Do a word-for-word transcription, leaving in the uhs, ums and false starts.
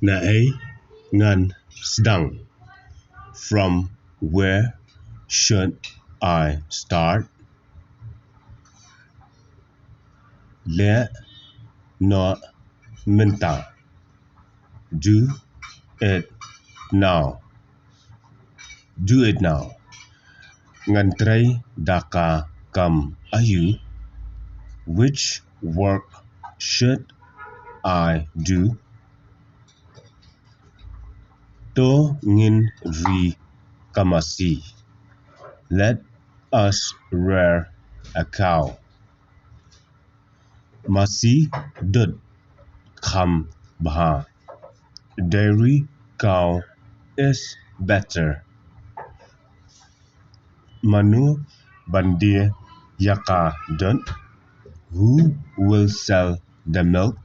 Naei ngan sdang? From where should I start? Leh noh mynta. Do it now. Do it now. Ngan trei da ka kam aïu? Which work should I do? To ngin ri ka masi. Let us rear a cow. Masi dud kham bha. Dairy cow is better. Mano ban die ïa ka dud? Who will sell the milk?